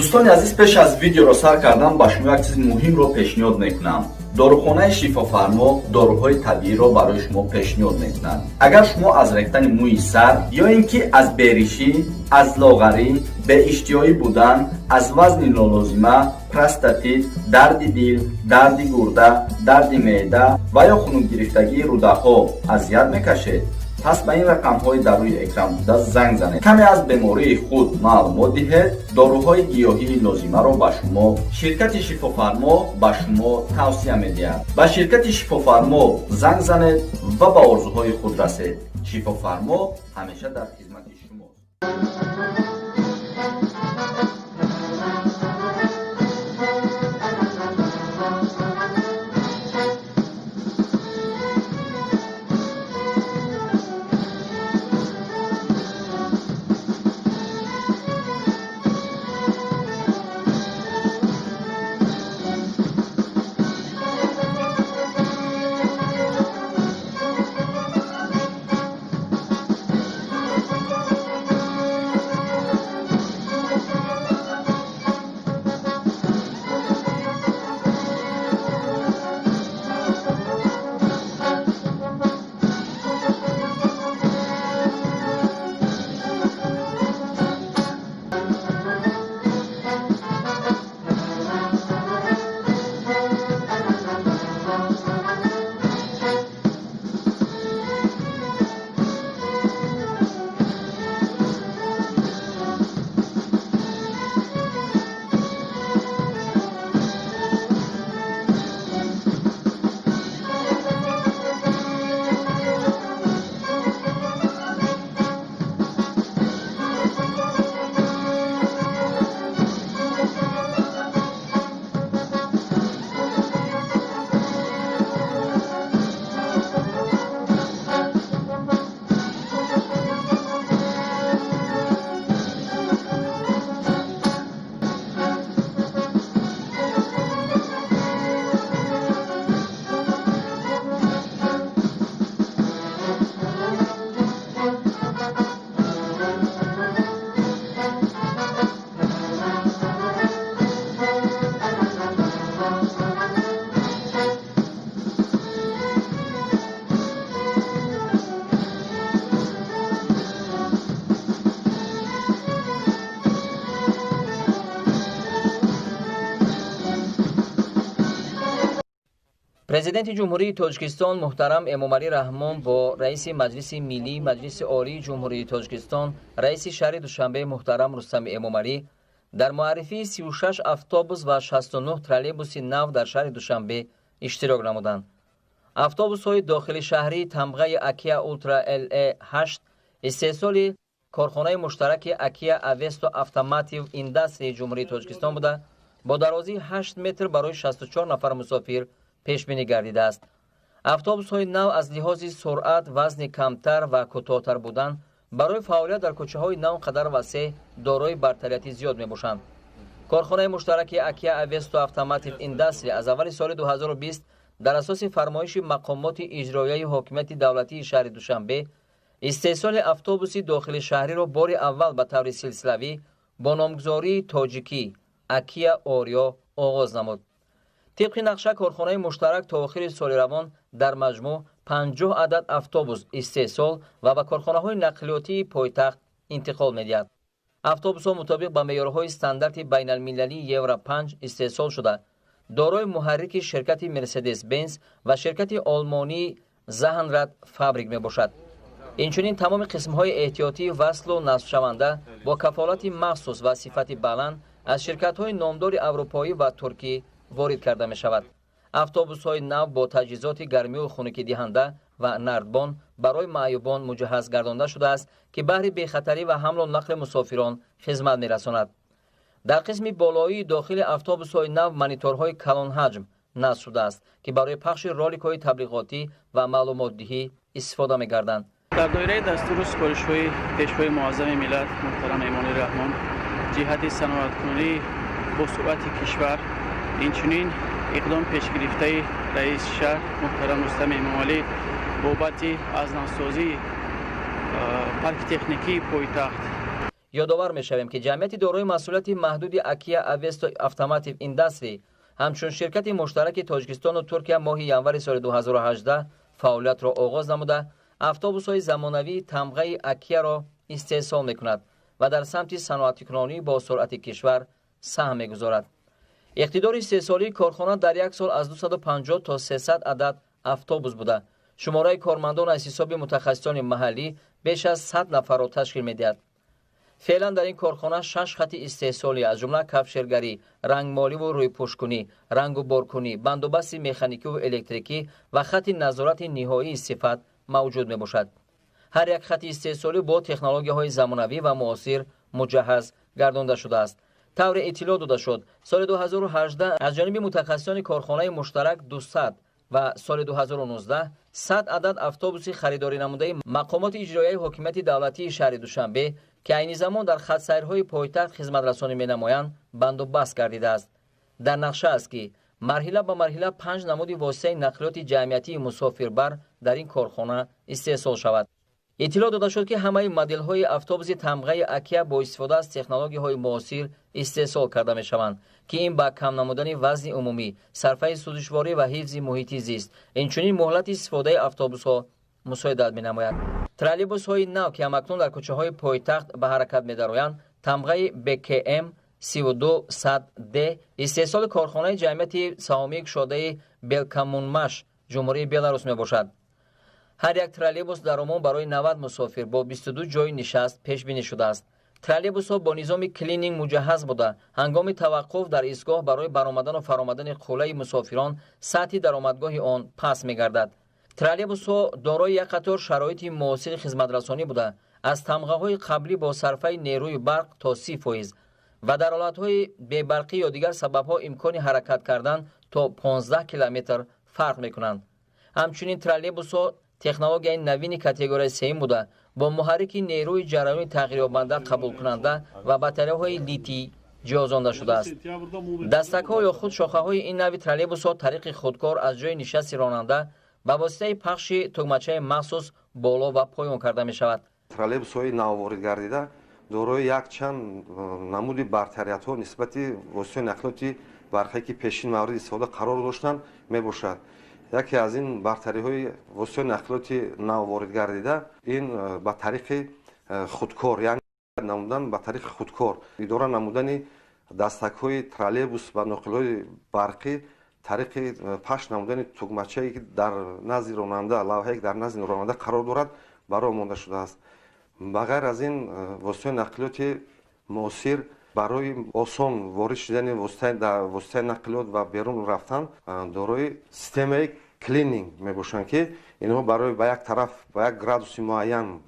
Дӯстони азиз, пеш аз видеоро сар кардан ба шумо як чизи муҳимро пешниҳод мекунам. Дорухонаи Шифофармо доруҳои табииро барои шумо пешниҳод мекунад. Агар шумо аз рехтани мӯи сар ё ин ки аз беришӣ, аз лоғарӣ, беиштиҳоӣ будан, аз вазни нолозима, простатит, дарди дил, дарди гурда, дарди меъда ва ё хунукгирифтагии рӯдаҳо азият мекашед, пас ба ин рақамҳои дар рӯи экран буда занг занед, каме аз бемории худ маълумот диҳед. Доруҳои гиёҳии лозимаро ба шумо ширкати Шифофармо ба шумо тавсия медиҳад. Ба ширкати Шифофармо занг занед ва ба орзуҳои худ расед. Шифофармо ҳамеша дар хизмати шумост. Президенти Ҷумҳурии Тоҷикистон муҳтарам Эмомалӣ Раҳмон бо раиси Маҷлиси Миллии Маҷлиси Олии Ҷумҳурии Тоҷикистон, раиси шаҳри Душанбе муҳтарам Рустам Эмомалӣ дар муаррифии 36 автобус ва 69 троллейбуси нав дар шаҳри Душанбе иштирок намуданд. Автобусҳои дохили шаҳрии тамғаи Акия Ултра ЛЕ 8 истеҳсоли корхонаи муштараки Акия Авесто Автоматив Индастрии Ҷумҳурии Тоҷикистон буда, бо дарозии 8 метр барои 64 нафар мусофир пешбинӣ гардидааст. Автобусҳои нав аз лиҳози суръат, вазни камтар ва кӯтоҳтар будан барои фаъолият дар кӯчаҳои на он қадар васеъ дорои бартарияти зиёд мебошанд. Корхонаи муштараки Акия Авесто Автоматив Индастри аз аввали соли 2020 дар асоси фармоиши мақомоти иҷроияи ҳокимияти давлатии шаҳри Душанбе истеҳсоли автобуси дохили шаҳриро бори аввал ба таври силсилавӣ бо номгузории тоҷикӣ Акия Ориё оғоз намуд. Тибқи нақша, корхонаи муштарак то охири соли равон дар маҷмӯъ 50 адад автобус истеҳсол ва ба корхонаҳои нақлиётии пойтахт интиқол медиҳад. Автобусҳо мутобиқ ба меъёрҳои стандарти байналмилалии Евро 5 истеҳсол шуда, дорои муҳаррики ширкати Мерседес-Бенз ва ширкати олмонии Заҳнрад Фабрик мебошад. Инчунин тамоми қисмҳои эҳтиётии васлу насбшаванда бо кафолати махсус ва сифати баланд аз ширкатҳои номдори аврупоӣ ва туркӣ ворид карда мешавад. Автобусҳои нав бо таҷҳизоти гармию хунукидиҳанда ва нардбон барои маъюбон муҷаҳҳаз гардонда шудааст, ки баҳри бехатарӣ ва ҳамлу нақли мусофирон хизмат мерасонад. Дар қисми болоии дохили автобусҳои нав мониторҳои калонҳаҷм насб шудааст, ки барои пахши роликҳои таблиғотӣ ва маълумотдиҳӣ истифода мегарданд. Дар доираи дастуру супоришҳои Пешвои Муаззами миллат муҳтарам Эмомалӣ Раҳмон ҷиҳати саноаткунонии босуръати кишвар, инчунин иқдом пешгирифтаи раиси шаҳр муҳтарам Рустам Эмомалӣ бобати аз навсозии парки техникии пойтахт. Ёдовар мешавем, ки ҷамъияти дорои масъулияти маҳдуди Акия Авесто Автоматив Индастри ҳамчун ширкати муштараки Тоҷикистону Туркия моҳи январи соли 2018 фаъолиятро оғоз намуда, автобусҳои замонавии тамғаи Акияро истеҳсол мекунад ва дар самти саноатикунонӣ бо суръати кишвар саҳм мегузорад. Иқтидори истеҳсолии корхона дар як сол аз 250 то 300 адад автобус буда, шумораи кормандон аз ҳисоби мутахассисони маҳаллӣ беш аз 100 нафарро ташкил медиҳад. Феълан дар ин корхона шаш хати истеҳсолӣ, аз ҷумла кафшергарӣ, рангмоливу рӯйпӯшкунӣ, рангу боркунӣ, бандубасти механикиву электрикӣ ва хати назорати ниҳоии сифат мавҷуд мебошад. Ҳар як хати истеҳсолӣ бо технологияҳои замонавӣ ва муосир муҷаҳҳаз гардонда шудааст. Тавре иттилоъ дода шуд, соли 2018 аз ҷониби мутахассисони корхонаи муштарак 200 ва соли 2019 100 адад автобуси харидорӣ намудаи мақомоти иҷроияи ҳокимияти давлатии шаҳри Душанбе, ки айни замон дар хатсайрҳои пойтахт хизматрасонӣ менамоянд, бандубаст гардидааст. Дар нақша аст, ки марҳила ба марҳила панҷ намуди воситаи нақлиёти ҷамъиятии мусофирбар дар ин корхона истеҳсол шавад. Иттилоъ дода шуд, ки ҳамаи моделҳои автобуси тамғаи Акия бо истифода аз технологияҳои муосир истеҳсол карда мешаванд, ки ин ба кам намудани вазни умумӣ, сарфаи сӯзишворӣ ва ҳифзи муҳити зист, инчунин муҳлати истифодаи автобусҳо мусоидат менамояд. Троллейбусҳои нав, ки ҳамакнун дар кӯчаҳои пойтахт ба ҳаракат медароянд, тамғаи БКМ 32 д истеҳсоли корхонаи ҷамъияти саҳомии кушодаи Белкоммунмаш, Ҷумҳурии Беларус мебошад. Ҳар як троллейбус дар умум барои 90 мусофир бо 22 ҷойи нишаст пешбинӣ шудааст. Троллейбусҳо бо низоми клининг муҷаҳҳаз буда, ҳангоми таваққуф дар истгоҳ барои баромадану фаромадани қуллаи мусофирон сатҳи даромадгоҳи он паст мегардад. Троллейбусҳо дорои як қатор шароити муосири хизматрасонӣ буда, аз тамғаҳои қаблӣ бо сарфаи нерӯи барқ то 30% ва дар ҳолатҳои бебарқӣ ё дигар сабабҳо имкони ҳаракат кардан то 15 километр фарқ мекунанд. Ҳамчунин троллейбусҳо технологияи навини категорияи сеюм буда, бо муҳаррики нерӯи ҷараёни тағйирёбанда қабулкунанда ва батареяҳои литий ҷиҳозонда шудааст. Дастакҳо ё худ шохаҳои ин нави троллейбусҳо тариқи худкор аз ҷойи нишасти ронанда ба воситаи пахши тугмачаи махсус боло ва поён карда мешавад. Троллейбусҳои навворид гардида дорои якчанд намуди бартариятҳо нисбати воситаҳои нақлиёти барқие, ки пешин мавриди истифода қарор доштанд, мебошад. Яке аз ин бартариҳои воситаҳои нақлиёти навворид гардида ин ба тариқи худкор, яъне намудан ба тариқи худкор идора намудани дастакҳои троллейбус ва ноқилҳои барқӣ тариқи пахш намудани тугмачае, ки дар назди ронанда, лавҳае, ки дар назди ронанда қарор дорад, барои монда шудааст. Ба ғайр аз ин, воситаҳои нақлиёти муосир барои осон ворид шудани воситаи нақлиёт ва берун рафтан дорои системаи клининг мебошанд, ки инҳо барои ба як тараф, ба як градуси муайян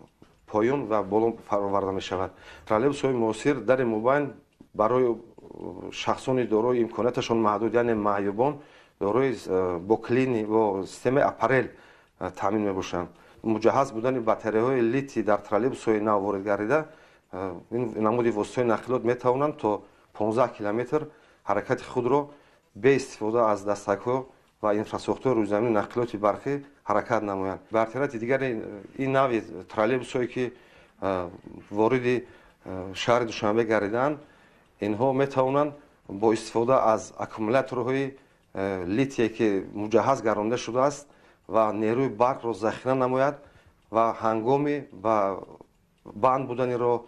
поён ва боло фароварда мешавад. Троллейбусҳои муосир дари мобайн барои шахсони дорои имконияташон маҳдуд, яъне маъюбон, дорои бо клини, бо системаи аппарел таъмин мебошанд. Муҷаҳҳаз будани батареяҳои литий дар троллейбусҳои нав ворид гардида, ин намуди воситаҳои нақлиёт метавонанд то 15 километр ҳаракати худро бе истифода аз дастакҳо ва инфрасохтори рӯйзаминии нақлиёти барқӣ ҳаракат намоянд. Бартарияти дигари ин нави троллейбусҳое, ки вориди шаҳри Душанбе гардидаанд, инҳо метавонанд бо истифода аз аккумуляторҳои литие, ки муҷаҳҳаз гардонда шудааст ва нерӯи барқро захира намояд, ва ҳангоми ба банд будани роҳ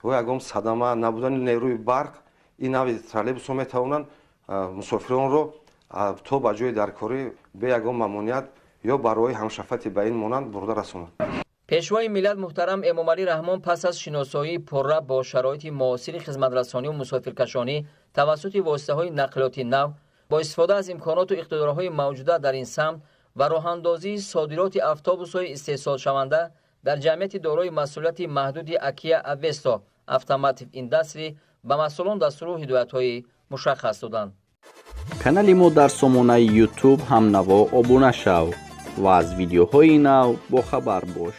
ё ягон садама, набудани нерӯи барқ, ин нави троллейбусҳо метавонанд мусофиронро то ба ҷои даркорӣ бе ягон мамоният ё ба роҳи ҳамшафати ба ин монанд бурда расонанд. Пешвои миллат муҳтарам Эмомалӣ Раҳмон пас аз шиносоии пурра бо шароити муосири хизматрасонию мусофиркашонӣ тавассути воситаҳои нақлиёти нав бо истифода аз имконоту иқтидорҳои мавҷуда дар ин самт ва роҳандозии содироти автобусҳои истеҳсолшаванда дар ҷамъияти дорои масъулияти маҳдуди Акия Авесто Автоматив Индастри ба масъулон дастуру ҳидоятҳои мушаххас доданд. Канали мо дар сомонаи Ютуб «Ҳамнаво» обуна шав ва аз видеоҳои нав бохабар бош.